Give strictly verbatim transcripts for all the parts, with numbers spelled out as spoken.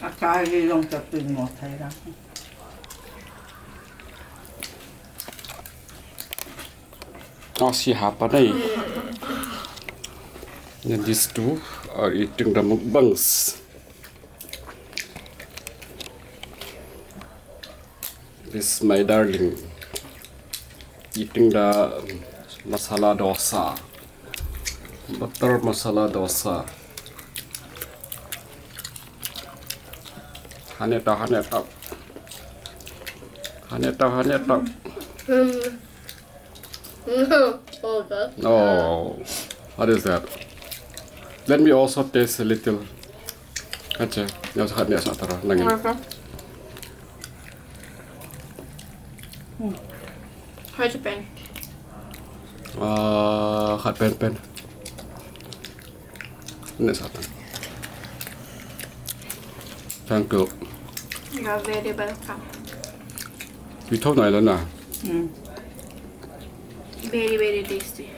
Akai jong ta tui mo thai la. Asi hapa nei. And these two are eating the mukbangs. This is my darling eating the masala dosa, butter masala dosa. Haneta, haneta, haneta, haneta. Mm. Oh, that's Oh, what is that? Let me also taste a little. Acha, ya sa, ya sa tara, nangin. Okay. Hmm. How's it been? Ah, hot pen pen. Neh sah tan. Thank you. You're very welcome. Pi tho nai la na. Mm. Very, very tasty.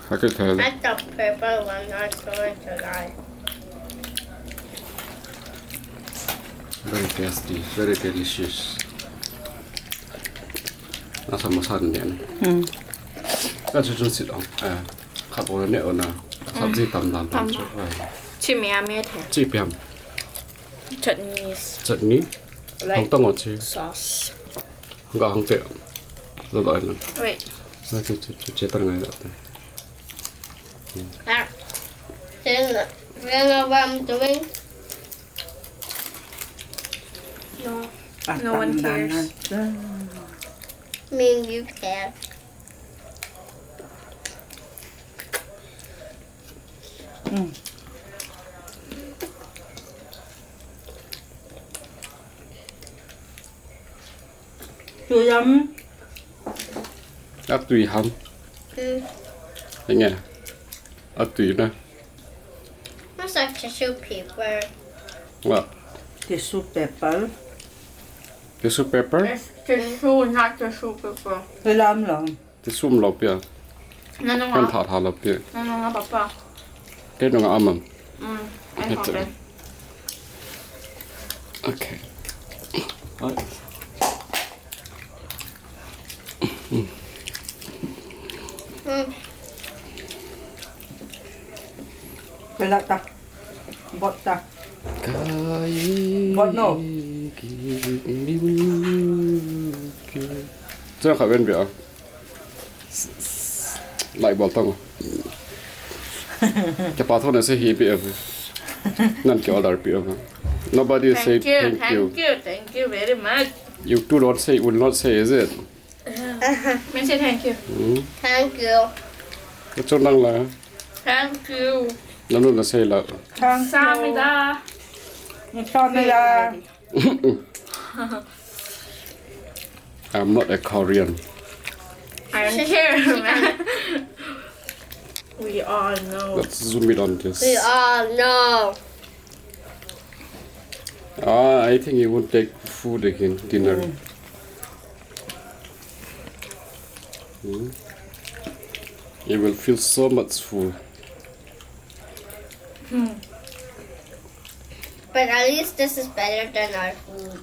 Hot pen pen. That's the pepper one, not going to lie. Very tasty, very delicious. Nasa masan nian. Hmm. Kan chu chun sit ong. Eh, khat bol neh ong na. Sabji tam dan tam chu. Tam. Ai. Chi mi a mi the. Chi piam. Chutneys. Chutney? Like Hong tong o chi. Sauce. Ga hong te. Lo lo na. Wait. Na chu chu chu che tar ngai da. Ah. Then, then what I'm doing? No. No one cares. Me and you care. Mm. Tui ham. Atui ham. Mm. Enge. Atui na. Looks like tissue paper. What? Tissue paper. Tissue paper? It's tissue, not tissue paper. Hilam lang. Tissue um lo pia. Nanung Kan a. Tha tha lo pia. Nanung a papa. Kei nung a amam. Mm, I Hete. Have it. Okay. Ai. Mm. Kela ta. Bot ta. Kai Bot no. Chang kha ven bia. Lai bol tang. Ke pa thona se hi pi ave. Nan ke order pi ave. Nobody say Thank you, thank you. Thank you, thank you very much. You two don't say, will not say, is it? Min say thank you. Hmm. Thank you. Ke chun nang la. Thank you. Nanu na say la. Thank you. Samida. Samida. I'm not a Korean. I don't care, man. We all know. Let's zoom in on this. We all know. Ah, I think he won't take food again, dinner. Mm. Hmm. He will feel so much full. Hmm. But at least this is better than our food.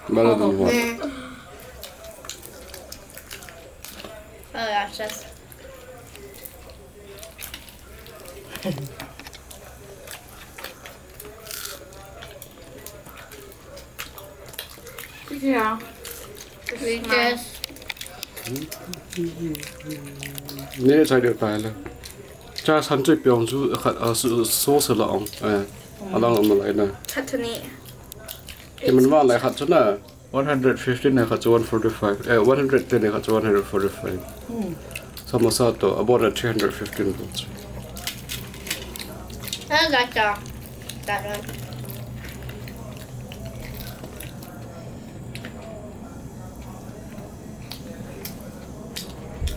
Better than what? Mm. Oh, gosh, that's Yeah. We just Neh chai deu tai le. Cha san chu piong chu khat, ah, su, su se la ong. Eh, alang ong lai na. Khat thu ni. Ke man wa lai khat chu na. One hundred fifteen na khat chu one forty-five. Eh, one hundred ten na khat chu one hundred forty-five. Hmm. Samosa to about a three hundred fifteen volts. I like that. That one.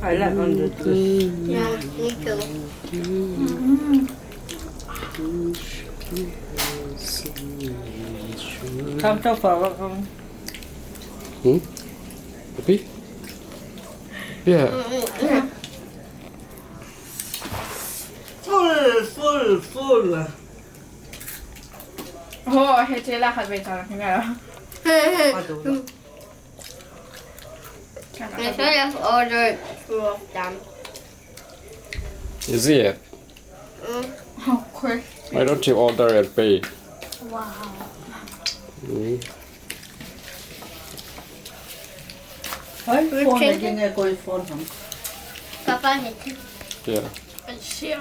I like on the juice. Yeah, me too. Come to forward. Hmm? Tapi? Yeah. Full, full, full. Oh, he chela khat ve ta na. I should have ordered two of them. Is it? Mm. Oh, course. Why don't you order and pay? Wow. Mm. Hoi, We're phone changing. Lagi nga koi phone ham. Papa, need to Yeah. Let's see.